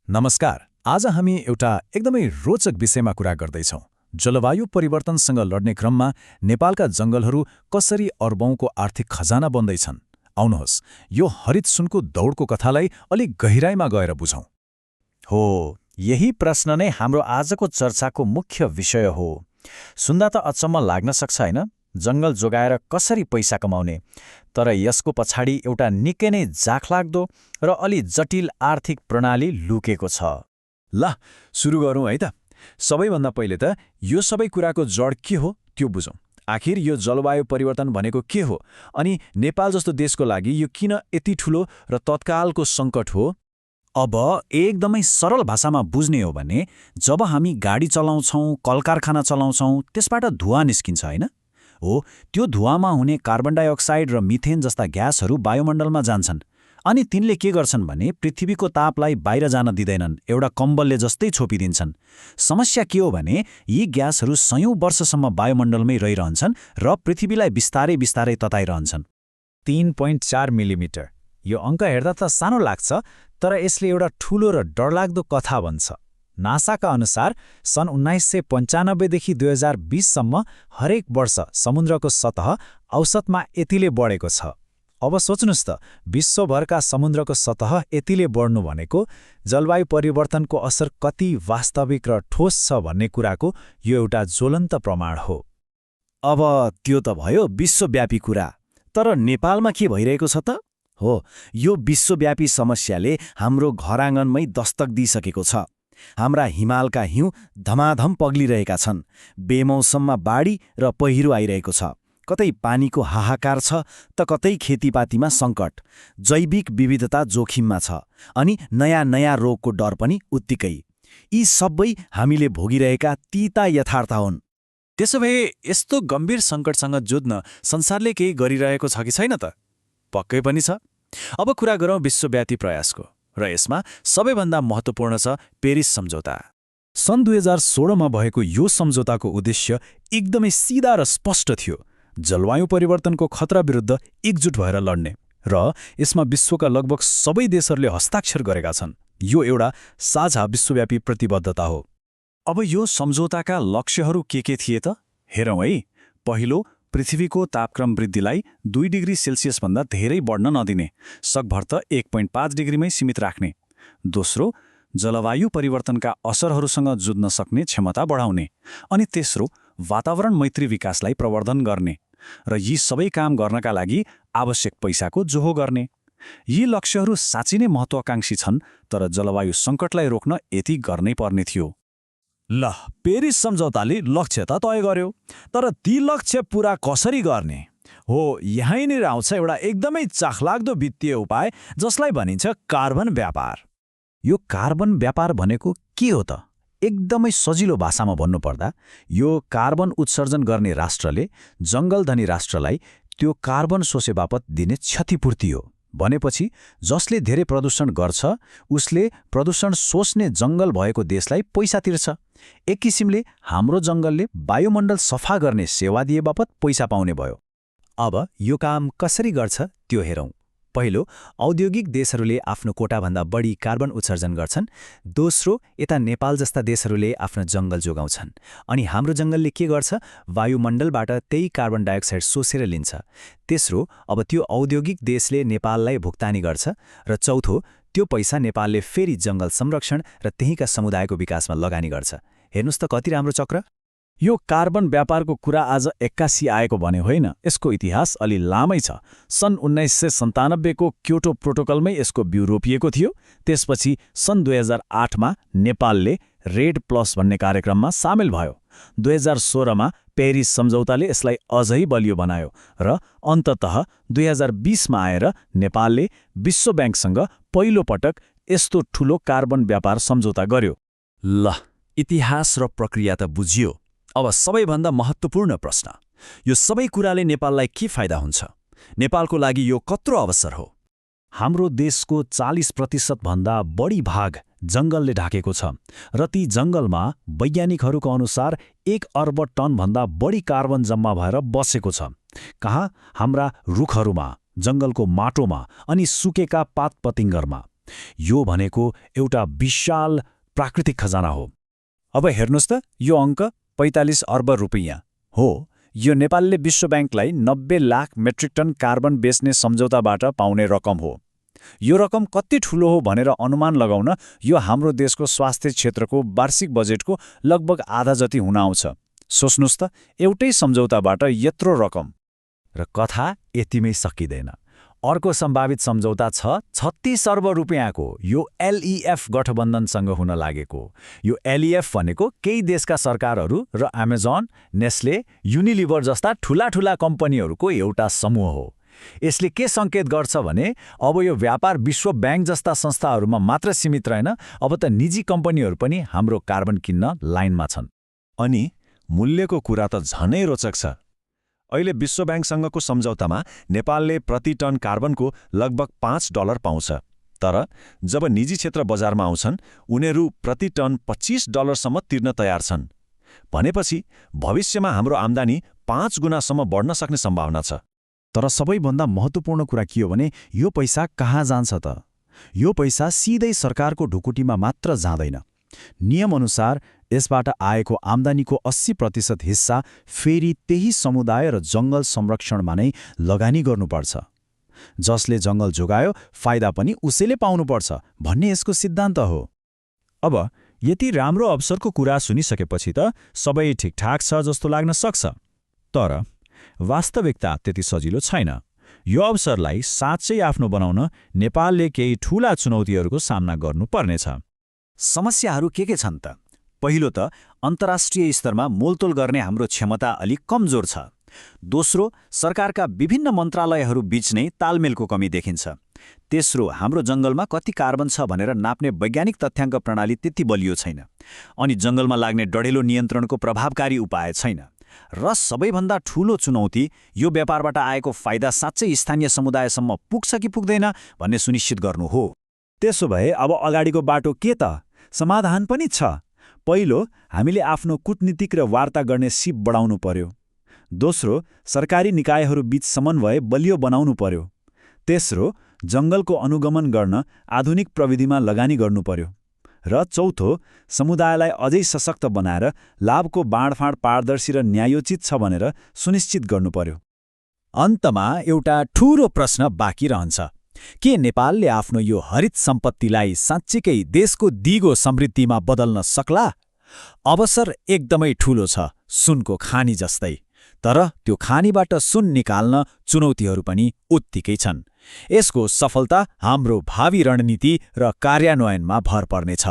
नमस्कार। आज हामी एउटा एकदमै रोचक विषयमा कुरा गर्दैछौँ। जलवायु परिवर्तनसँग लड्ने क्रममा नेपालका जङ्गलहरू कसरी अर्बौंको आर्थिक खजाना बन्दैछन्। आउनुहोस्, यो हरित सुनको दौडको कथालाई अलिक गहिराईमा गएर बुझौँ। हो, यही प्रश्न नै हाम्रो आजको चर्चाको मुख्य विषय हो। सुन्दा त अचम्म लाग्न सक्छ हैन, जङ्गल जोगाएर कसरी पैसा कमाउने। तर यसको पछाडि एउटा निकै नै जाखलाग्दो र अलि जटिल आर्थिक प्रणाली लुकेको छ। ल, सुरु गरौँ है त। सबैभन्दा पहिले त यो सबै कुराको जड के हो त्यो बुझौँ। आखिर यो जलवायु परिवर्तन भनेको के हो, अनि नेपाल जस्तो देशको लागि यो किन यति ठूलो र तत्कालको सङ्कट हो। अब एकदमै सरल भाषामा बुझ्ने हो भने, जब हामी गाडी चलाउँछौँ, कलकारखाना चलाउँछौँ, त्यसबाट धुवा निस्किन्छ हैन। हो, त्यो धुवामा हुने कार्बन डाइअक्साइड र मिथेन जस्ता ग्यासहरू वायुमण्डलमा जान्छन्, अनि तिनले के गर्छन् भने पृथ्वीको तापलाई बाहिर जान दिँदैनन्, एउटा कम्बलले जस्तै छोपिदिन्छन्। समस्या के हो भने यी ग्यासहरू सयौं वर्षसम्म वायुमण्डलमै रहिरहन्छन् र पृथ्वीलाई बिस्तारै बिस्तारै तताइरहन्छन्। 3.4 मिलिमिटर, यो अङ्क हेर्दा त सानो लाग्छ, तर यसले एउटा ठूलो र डरलाग्दो कथा भन्छ। नासाका अनुसार सन् 1995देखि 2020सम्म हरेक वर्ष समुद्रको सतह औसतमा यतिले बढेको छ। अब सोच्नुस् त, विश्वभरका समुद्रको सतह यतिले बढ्नु भनेको जलवायु परिवर्तनको असर कति वास्तविक र ठोस छ भन्ने कुराको यो एउटा ज्वलन्त प्रमाण हो। अब त्यो त भयो विश्वव्यापी कुरा, तर नेपालमा के भइरहेको छ त? हो, यो विश्वव्यापी समस्याले हाम्रो घराँगनमै दस्तक दिइसकेको छ। हाम्रा हिमालका हिउँ धमाधम पग्लिरहेका छन्, बेमौसममा बाढी र पहिरो आइरहेको छ, कतै पानीको हाहाकार छ त कतै खेतीपातीमा सङ्कट, जैविक विविधता जोखिममा छ, अनि नयाँ नयाँ रोगको डर पनि उत्तिकै। यी सबै हामीले भोगिरहेका तीता यथार्थ हुन्। त्यसो भए यस्तो गम्भीर सङ्कटसँग जुझ्न संसारले केही गरिरहेको छ कि छैन त? पक्कै पनि छ। अब कुरा गरौँ विश्वव्यापी प्रयासको, र यसमा सबैभन्दा महत्त्वपूर्ण छ पेरिस सम्झौता। सन् 2016मा भएको यो सम्झौताको उद्देश्य एकदमै सिधा र स्पष्ट थियो: जलवायु परिवर्तनको खतरा विरुद्ध एकजुट भएर लड्ने। र यसमा विश्वका लगभग सबै देशहरूले हस्ताक्षर गरेका छन्। यो एउटा साझा विश्वव्यापी प्रतिबद्धता हो। अब यो सम्झौताका लक्ष्यहरू के थिए त? हेरौँ है। पहिलो, पृथ्वीको तापक्रम वृद्धिलाई 2 डिग्री सेल्सियसभन्दा धेरै बढ्न नदिने, सकभर त 1.5 डिग्रीमै सीमित राख्ने। दोस्रो, जलवायु परिवर्तनका असरहरूसँग जुझ्न सक्ने क्षमता बढाउने। अनि तेस्रो, वातावरण मैत्री विकासलाई प्रवर्धन गर्ने। र यी सबै काम गर्नका लागि आवश्यक पैसाको जोहो गर्ने। यी लक्ष्यहरू साँच्चै नै महत्त्वाकांक्षी छन्, तर जलवायु सङ्कटलाई रोक्न यति गर्नै पर्ने थियो। ल, पेरिस सम्झौताले लक्ष्य त तय गर्यो, तर ती लक्ष्य पूरा कसरी गर्ने? हो, यहीँनिर आउँछ एउटा एकदमै चाखलाग्दो वित्तीय उपाय, जसलाई भनिन्छ कार्बन व्यापार। यो कार्बन व्यापार भनेको के हो त? एकदमै सजिलो भाषामा भन्नुपर्दा, यो कार्बन उत्सर्जन गर्ने राष्ट्रले जङ्गलधनी राष्ट्रलाई त्यो कार्बन सोसेबापत दिने क्षतिपूर्ति हो। भनेपछि जसले धेरै प्रदूषण गर्छ उसले प्रदूषण सोच्ने जङ्गल भएको देशलाई पैसा तिर्छ। एक किसिमले हाम्रो जङ्गलले वायुमण्डल सफा गर्ने सेवा दिए बापत पैसा पाउने भयो। अब यो काम कसरी गर्छ त्यो हेरौँ। पहिलो, औद्योगिक देशहरूले आफ्नो कोटाभन्दा बढी कार्बन उत्सर्जन गर्छन्। दोस्रो, यता नेपाल जस्ता देशहरूले आफ्नो जङ्गल जोगाउँछन्, अनि हाम्रो जङ्गलले के गर्छ? वायुमण्डलबाट त्यही कार्बन डाइअक्साइड सोसेर लिन्छ। तेस्रो, अब त्यो औद्योगिक देशले नेपाललाई भुक्तानी गर्छ। र चौथो, त्यो पैसा नेपालले फेरि जङ्गल संरक्षण र त्यहीँका समुदायको विकासमा लगानी गर्छ। हेर्नुस् त कति राम्रो चक्र। यो कार्बन व्यापारको कुरा आज 81 आएको भने होइन, यसको इतिहास अलि लामै छ। सन् 1997को क्योटो प्रोटोकलमै यसको बिउ रोपिएको थियो। त्यसपछि सन् 2008मा नेपालले रेड प्लस भन्ने कार्यक्रममा सामेल भयो। 2016मा पेरिस सम्झौताले यसलाई अझै बलियो बनायो, र अन्ततः 2020मा आएर नेपालले विश्व ब्याङ्कसँग पहिलो पटक यस्तो ठूलो कार्बन व्यापार सम्झौता गर्यो। ल, इतिहास र प्रक्रिया त बुझियो। अब सबैभन्दा महत्त्वपूर्ण प्रश्न, यो सबै कुराले नेपाललाई के फाइदा हुन्छ? नेपालको लागि यो कत्रो अवसर हो? हाम्रो देशको 40% भन्दा बढी भाग जङ्गलले ढाकेको छ, र ती जङ्गलमा वैज्ञानिकहरूको अनुसार 1 अर्ब टनभन्दा बढी कार्बन जम्मा भएर बसेको छ। कहाँ? हाम्रा रुखहरूमा, जङ्गलको माटोमा, अनि सुकेका पातपतिङ्गरमा। यो भनेको एउटा विशाल प्राकृतिक खजाना हो। अब हेर्नुहोस् त, यो अङ्क 45 अर्ब रुपैयाँ हो, यो नेपालले विश्व ब्याङ्कलाई 90 लाख मेट्रिक टन कार्बन बेच्ने सम्झौताबाट पाउने रकम हो। यो रकम कति ठूलो हो भनेर अनुमान लगाउन यो हाम्रो देशको स्वास्थ्य क्षेत्रको वार्षिक बजेटको लगभग आधा जति हुन आउँछ। सोच्नुस् त, एउटै सम्झौताबाट यत्रो रकम। र कथा यतिमै सकिँदैन। अर्को सम्भावित सम्झौता छ 36 अर्ब रुपियाँको, यो एलईएफ गठबन्धनसँग हुन लागेको। यो एलईएफ भनेको केही देशका सरकारहरू र अमेजन, नेस्ले, युनिलिभर जस्ता ठूला कम्पनीहरूको एउटा समूह हो। यसले के सङ्केत गर्छ भने अब यो व्यापार विश्व ब्याङ्क जस्ता संस्थाहरूमा मात्र सीमित रहेन, अब त निजी कम्पनीहरू पनि हाम्रो कार्बन किन्न लाइनमा छन्। अनि मूल्यको कुरा त झनै रोचक छ। अहिले विश्व ब्याङ्कसँगको सम्झौतामा नेपालले प्रति टन कार्बनको लगभग $5 पाउँछ। तर जब निजी क्षेत्र बजारमा आउँछन्, उनीहरू प्रति टन $25 सम्म तिर्न तयार छन्। भनेपछि भविष्यमा हाम्रो आम्दानी 5 गुणासम्म बढ्न सक्ने सम्भावना छ। तर सबैभन्दा महत्त्वपूर्ण कुरा के हो भने यो पैसा कहाँ जान्छ त? यो पैसा सिधै सरकारको ढुकुटीमा मात्र जाँदैन। नियमअनुसार यसबाट आएको आम्दानीको 80% हिस्सा फेरि त्यही समुदाय र जङ्गल संरक्षणमा नै लगानी गर्नुपर्छ। जसले जङ्गल जोगायो फाइदा पनि उसैले पाउनुपर्छ भन्ने यसको सिद्धान्त हो। अब यति राम्रो अवसरको कुरा सुनिसकेपछि त सबै ठिकठाक छ जस्तो लाग्न सक्छ। तर वास्तविकता त्यति सजिलो छैन। यो अवसरलाई साँच्चै आफ्नो बनाउन नेपालले केही ठूला चुनौतीहरूको सामना गर्नुपर्नेछ। समस्याहरू के छन् त? पहिलो त अन्तर्राष्ट्रिय स्तरमा मोलतोल गर्ने हाम्रो क्षमता अलि कमजोर छ। दोस्रो, सरकारका विभिन्न मन्त्रालयहरू बीच नै तालमेलको कमी देखिन्छ। तेस्रो, हाम्रो जङ्गलमा कति कार्बन छ भनेर नाप्ने वैज्ञानिक तथ्याङ्क प्रणाली त्यति बलियो छैन। अनि जङ्गलमा लाग्ने डढेलो नियन्त्रणको प्रभावकारी उपाय छैन। र सबैभन्दा ठूलो चुनौती, यो व्यापारबाट आएको फाइदा साँच्चै स्थानीय समुदायसम्म पुग्छ कि पुग्दैन भन्ने सुनिश्चित गर्नु हो। त्यसो भए अब अगाडिको बाटो के त? समाधान पनि छ। पहिलो, हामीले आफ्नो कूटनीतिक र वार्ता गर्ने सिप बढाउनु पर्यो। दोस्रो, सरकारी निकायहरू बीच समन्वय बलियो बनाउनु पर्यो। तेस्रो, जङ्गलको अनुगमन गर्न आधुनिक प्रविधिमा लगानी गर्नु पर्यो। र चौथो, समुदायलाई अझै सशक्त बनाएर लाभको बाँडफाँड पारदर्शी र न्यायोचित छ भनेर सुनिश्चित गर्नु पर्यो। अन्तमा एउटा ठूलो प्रश्न बाँकी रहन्छ। के नेपालले आफ्नो यो हरित सम्पत्तिलाई साँच्चीकै देशको दिगो समृद्धिमा बदल्न सक्ला? अवसर एकदमै ठूलो छ, सुनको खानी जस्तै। तर त्यो खानीबाट सुन निकाल्न चुनौतीहरू पनि उत्तिकै छन्। यसको सफलता हाम्रो भावी रणनीति र कार्यान्वयनमा भर पर्नेछ।